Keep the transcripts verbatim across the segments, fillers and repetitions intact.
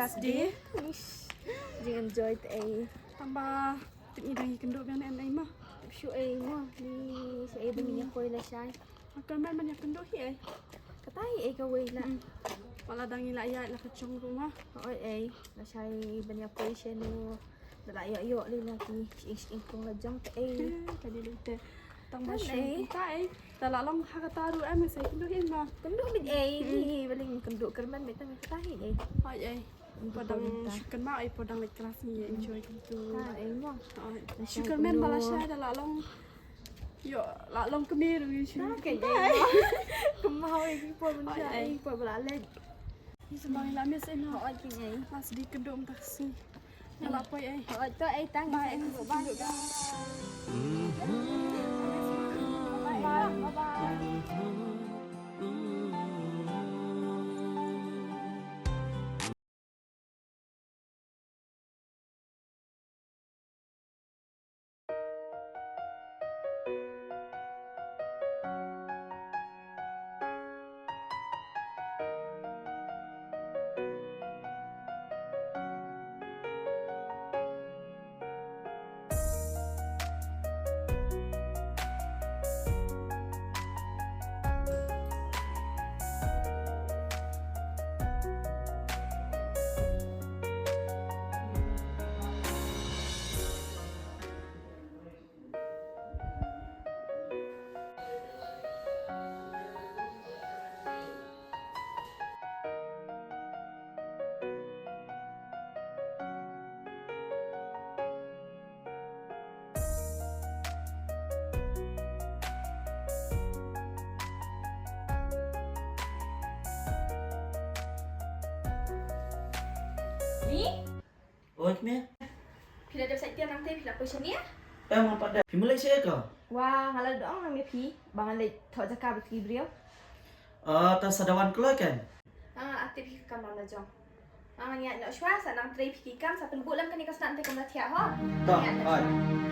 Last day. Ish. Jing enjoy te ei. Tang ba tip ngi dang ïakynduh biang ne em ei ma. Tip shu ei ma. Ni shu ei ban ïa poi lashai. Ka kyrmen ban ïakynduh hi ei. Kata hi ei kawei la. Hmm. Wat la dang ïa la ïaid la ka jong ruh ma. Oi ei. Lashai ban ïa poi sha no. Da la ïoh ïoh lei la ki shing shing kong la jong te ei. Ka dei lei te. Tang ba shu ei. Kata ei. Da la long ha kata ruh em sa kynduh hi ma. Kynduh bit ei. Ni ba lei kynduh kyrmen bit tang kata hi ei. Oi ei. Podang shu kynmaw ei podang leit klas ngi enjoy kumtu. Ei mo. Shu kynmaw ba lashai da la long. Ïoh la long kmie ruh ngi shu. Ka ei. Kynmaw ei ki por ban sha ei por ba la leit. Sembang la miss ei mo. Oi ki ei. Mas di kynduh mynta ka sngi. Nga la poi ei. Oi to ei tang. Bye ei. Bye bye. Ni? Oi, kmie. Phi la dep sait tiar nangte phi la poi shane? Em, nga pat dep. Phi mut leit shaei ko? Wa, nga la dep ong lang ïa phi ba ngan leit thoh jaka bad ki briew. Ah, ta sa da wan kloi kan? Nga la tip phi ka kam la jong. Nga ngan ïaid noh shuwa sa nang trei phi ki kam sa pynbuh lem kane ka snam te kum la thiah ho. To, oi,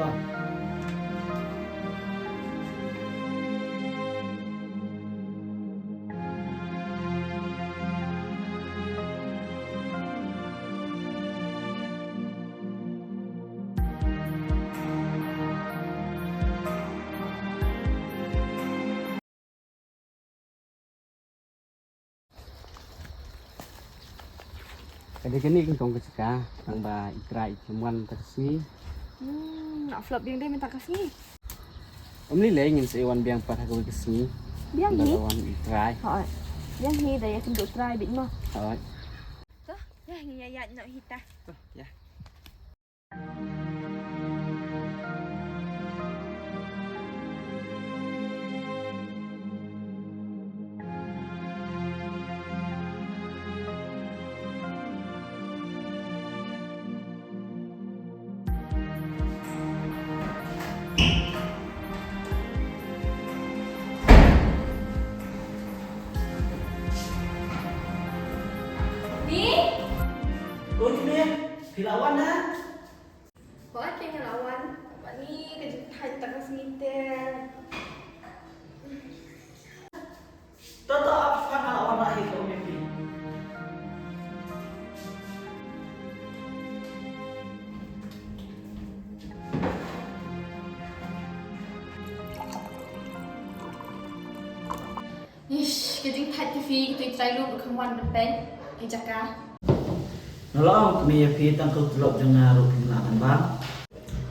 to. Ka dei kane ka kong ka jaka tang ba i Trai i khlem wan ta ka sngi. Hmm, nga flop biang dei mynta ka sngi. Ym lei lei ngin sa ïa wan biang pat ha kawei ka sngi. Biang hi. Wan i Trai. Hooid. Biang hi da ïa kynduh Trai bit mo. Hooid. To, ïa ngin ïa ïaid noh hi ta. To, ïa. Ni? Oi, kmie, phi la wan ha? Hooid, nga la wan. Bad ni ka jingthait ta ka sngi te. To to, ap, nga la wan, la hi ka um ïa phi. Ish, ka jingthait ka phi, ka tu i Trai ruh ka wan ban peit ïa jaka. Nga la ong kmie ïa phi tang ka tulop jong nga ruh phim lah ban bam.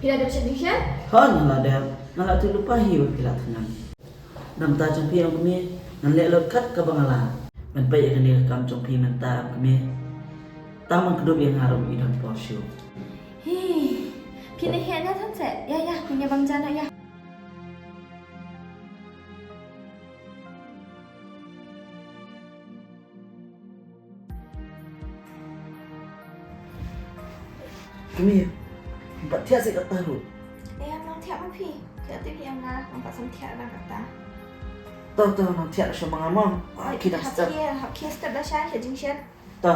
Phi la dep shet jingshet? Hooid nga la dep, nga la tip lypa hi ba phi la thngan. Namta jong phi ong kmie, ngan leh lut kat kaba nga lah. Ban peit ïa kane ka kam jong phi mynta ong kmie. Tang ban kdup ïa nga ruh i don por shuh. Hi, phi nang heh ne than seh? Ïa ïa, phi nang bam ja noh ïa. Kmie, em pat thiah seh kata ruh. Eh, em nang thiah ma phi. Thiah te phi em nga, em pat sam thiah na kata. To, to, nang thiah shuwa ma nga mo. Ai, ki dak hap step. Hap ki step da shan, ki jingshan. To.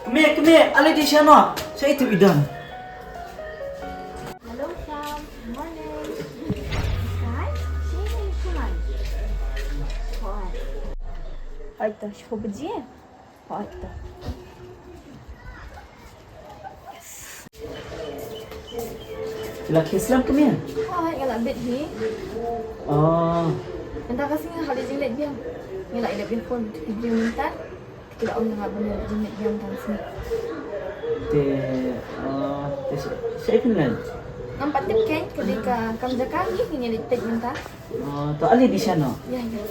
Come here, come here. Ale di shano. Sa itu idan. Hello, Sam. Morning. Hi. Sini, come on. Hi. Hi, to, shuko baje. Hooid to. Phi la khie slem kumne? Hooid, nga la bit hi. Oh. Mynta ka sngi nga la leit jingleit biang. Nga la leit biang phone ki briew mynta. Ki la ong nga ban leit jingleit biang mynta ka sngi. Te, oh, te shaei phin leit? Ngam pat tip kein, ka dei ka kam jaka ngi, ngi leit peit mynta. Oh, to ale di shano. Ïa, ïa.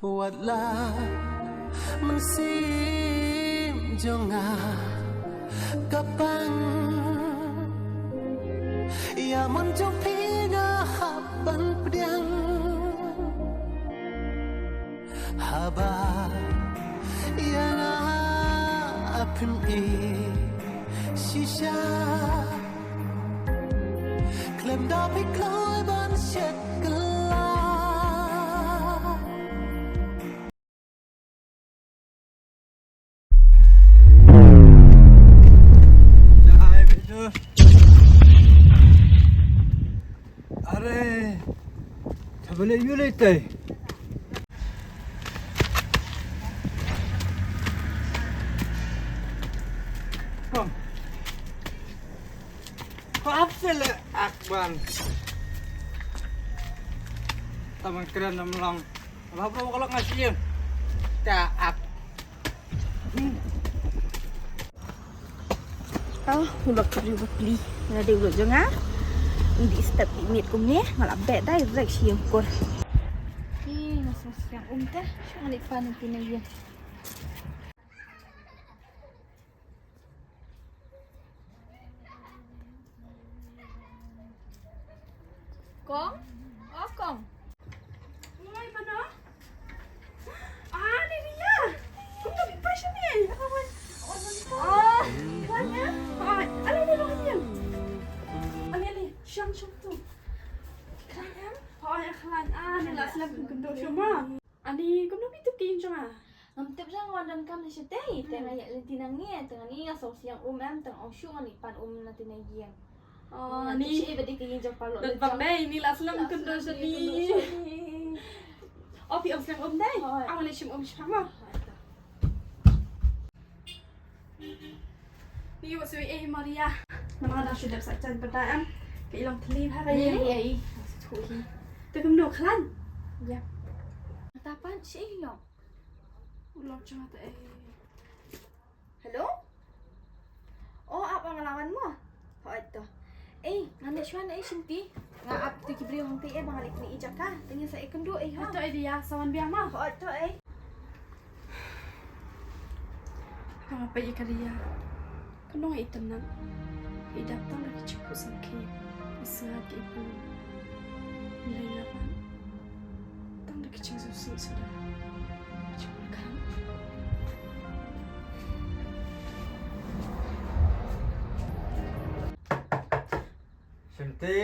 Wat la mynsiem jong nga ka pang, ïa mon jong phi nga hap ban pdiang. Haba ïa nga phin ïeh shisha, khlem da phi kloi ban shet kylla. Are, tabale yu le tai. Kom. Ko ap se le ak ban. Taman kren nam long. Ba bro ko lok ngasih. Ta ak. Ah, u lok ka briew bapli. Nga dei u lok jong nga. Ngi dei step di miet kumne, nga la beh dai rek shi ïing kur. Ih, nga sngewsih ïa um te. Shu nga dei pan ïa phi na ïing. Kong? Oh, Kong. Oi, mano? Ah, ni Ria. Kumno phi phai shane? Ah, wan ïa. Ah, ale, ale, ale. Ale, ale, shong, shong tu. Khlaiñ em? Oh, ïa khlaiñ. Ah, ni la slem kynduh shuh ma. Ani, kumno phi tip ka ïing jong nga? Ngam tip, nga wan donkam na shatei, te nga ïaid lynti na ngi, te nga ni nga sngewsih ïa um em, te nga ong shu nga ni pan um na tei na ïing. Oh, ani. Shi ba dei ka ïing jong paralok. Dei, ni la slem kynduh shane. Oh, phi ong slem um dei? Hooid. Aw, ni shim um shaphang ma. Ni wat sui ei Maria. Namar nga dang shu dep sa jan bad da em. Ka i long thli bha ka i. Ei, ei. Shu hi. Te kumno khlaiñ? Ïa. Mata pan shi ei long. U long jong ta ei. Hello? Oh, ap nga la wan mo. Hooid to. Ei, ngan leit shuwa na ei Shanti. Nga ap te ki briew hangtei ei ba nga leit pynïaid jaka. Te ngin sa ïakynduh ei ha. To ei Ria, sa wan biang ma. Hooid to ei. Nga peit ïa ka Ria. Ka nong i tynat. I dap tang da ki jingput sngewkhia. I sngat ki i pun. Ngi la ïa ban. Tang da ki jingsngewsih suda. Ki jingpyrkhat. Shanti.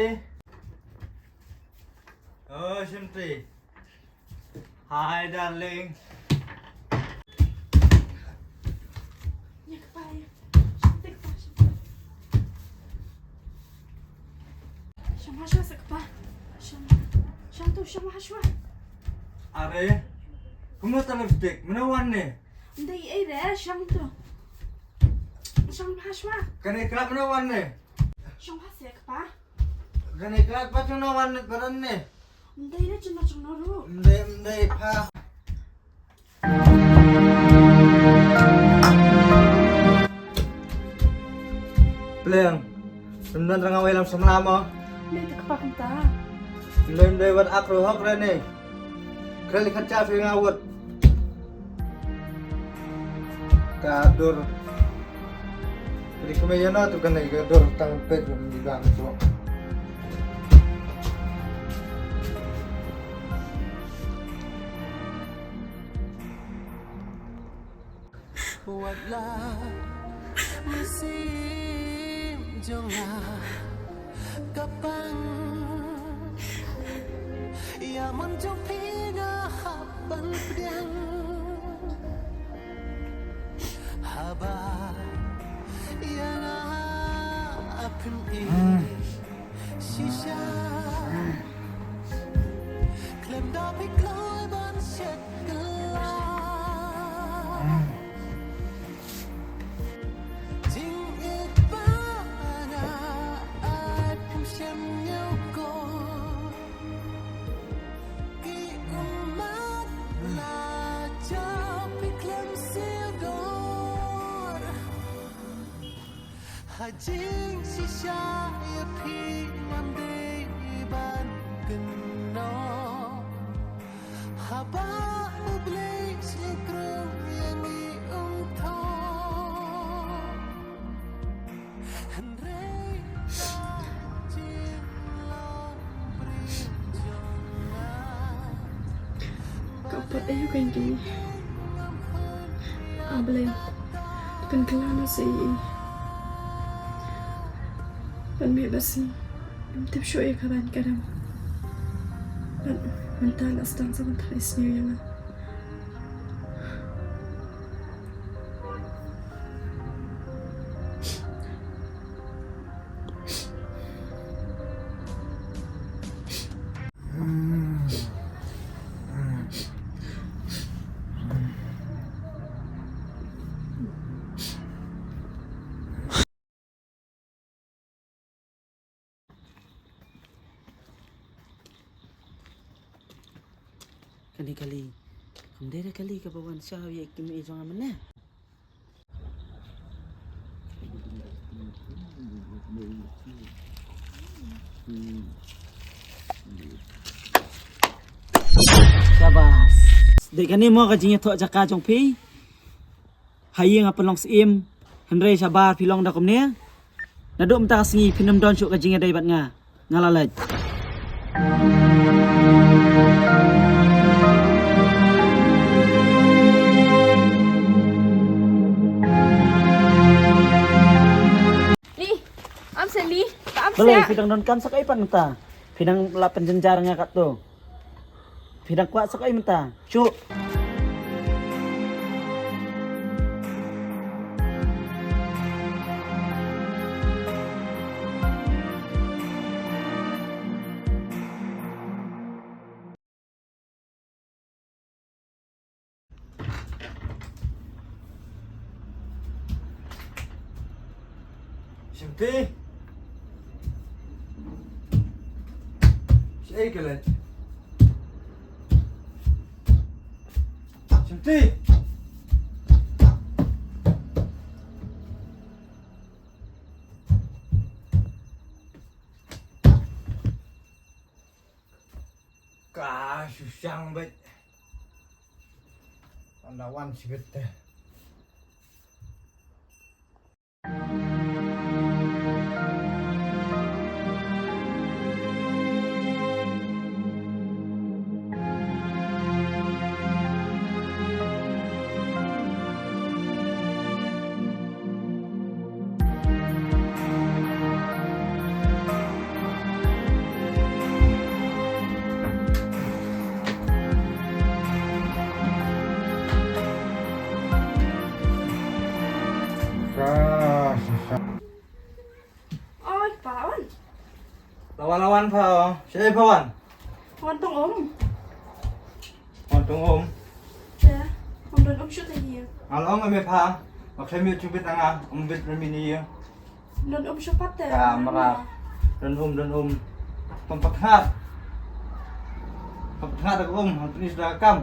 Oh, Shanti. Hi, darling. Ïa kpa, ïa. Shong ha shuwa, shong ha shuwa. Shong ha shuwa, shong. Shong tu, shong ha shuwa. Are, kumno ta lipstick? Mano wan ne? Ndei ei re, shong tu. Shong ha shuwa. Kane club mano wan ne? Shong ha shuwa kpa. Kane club pa jong no wan ne, paran ne? Ndei ne jong no jong no ru. Ndei, ndei pa. Pleng. Ym don ranga wei lam samla mo. Dei te kpa kumta. Ym dei, ym dei wat ak ro hok re ne. Kre li khat cha phi nga wat. Ka dur. Ri kme yana tu kan ka dur tang pet lam di bang tu. Wat la mynsiem jong nga ka pang, ïa mon jong phi nga hap ban pdiang. Haba ïa nga phin ïeh shisha, khlem da phi kloi ban shet kylla. Jingïeit ba nga ai phin shem ñiew ko. Ki ummat la jaw phi khlem siew dor. Ha jingshisha ïa phi ngam dei ban kynnoh. Haba U Blei sngewthuh ïa ngi um thoh. Hynrei ka jinglong briew jong nga. Ka pat aïu kan ki. A Blei, pynkylla noh sa ïa i. Pynmih ba sngewtip shuh ïa ka ban ka dang. Bad mynta la sdang sa ban thait sniew ïa nga. Kane kali, kam dei da kali kaba wan shaw ïa i kmie jong nga mynne. Shabas. Dei kane mo ka jingïathoh jaka jong phi. Ha ïing ha pynlong syiem, hynrei shabar phi long da kumne. Naduh mynta ka sngi phin ym don shuh ka jingïadei bad nga. Nga la leit. Li, am se li, ta am se. Balei phi dang donkam sa kaei pat mynta? Phi dang la pynjynjar nga katto. Phi dang kwah sa kaei mynta? Shu. Shimti. Shaei ka leit? Shimti. Ka shu shang beit. Ynda wan shibit te. Oi, pa wan. Lawan, lawan, pa. Shaei pa wan? Wan tong um. Wan tong um. Te, ym don um shuh te hi. Nga la ong ïa me pha, ba khlem ïoh jubit na nga, um bit na mini ïa. Don um shuh pat te. Ka mra. Don um, don um. Pom pat ngat. Pom pat ngat da ka um, han pynïoh da ka kam.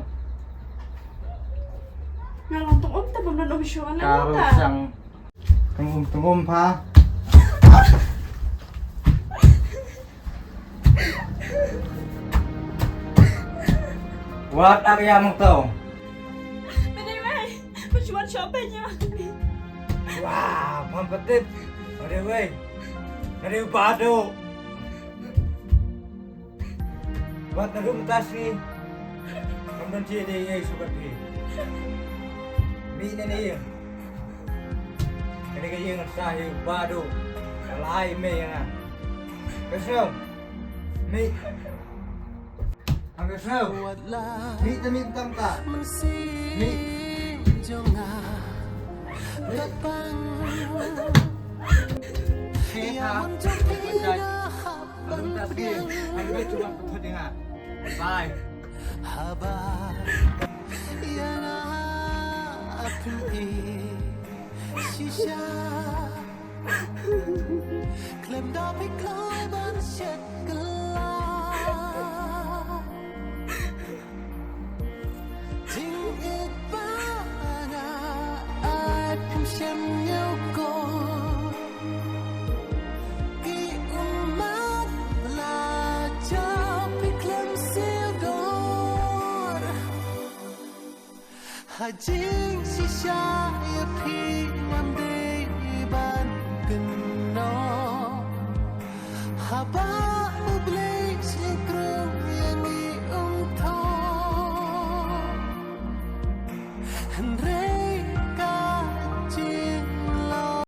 Nga long tong um te bym don um shuh ana. Ka ta. Rosang. Tong um, tong um pha. Wat ar ïa mong tong. Mynne wei, mynshwa shopping ïa. Wah, pam patit. Mynne wei. Mynne bado. Wat na rum tas ni. Kam don chi dei ei sukat ni. Mi ne ne. Kane ka ïing sa hi bado. Ka lai me ïa nga. Ka song. Mi. Ang ka song. Mi ta mi tam ta. Mi. Bye. Haba ïa nga phin i shisha. Khlem da phi kloi ban shet kylla. Jingïeit ba nga ai phim shem ñiew ko. Ki ummat la jop phi khlem siew dor. Ha jingshisha ïa phi ngam dei ban kynnoh. Haba U Blei sngewthuh ïa ngi um thoh. Hynrei ka jinglong.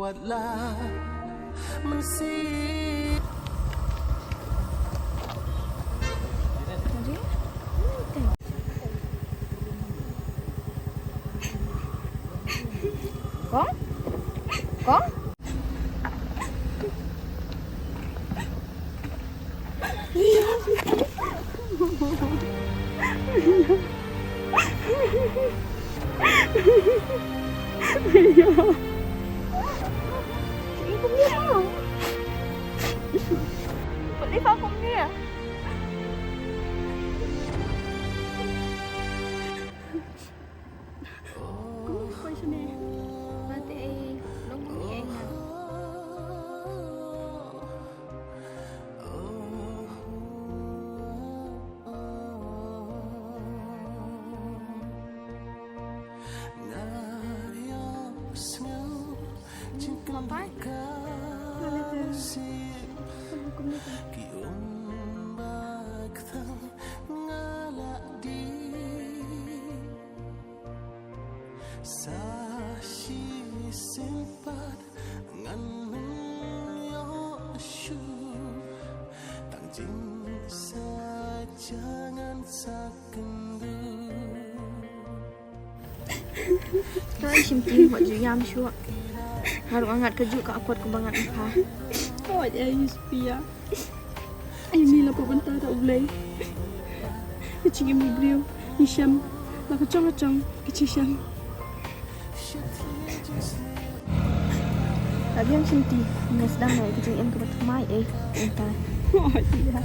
Wat la mynsiem. Kong? Kong? Sa shisien pat ngan ym ïoh shuh, tang jingsaja ngan sa kynduh. Ka ai shim ki, wat ju ïam shuh. Nga ruh nga ngat kajuh ka awkward kumba ngat ym pha. Wat ai ïa shuh ïa. Ai ni la pynbynta da U Blei. Ka jingim u briew ngi shem la ka jong ka jong ka jingshem. Ka biang shim ti, nga sdang na ka jingim kaba thymmai eh. Enta. Oh, ïa.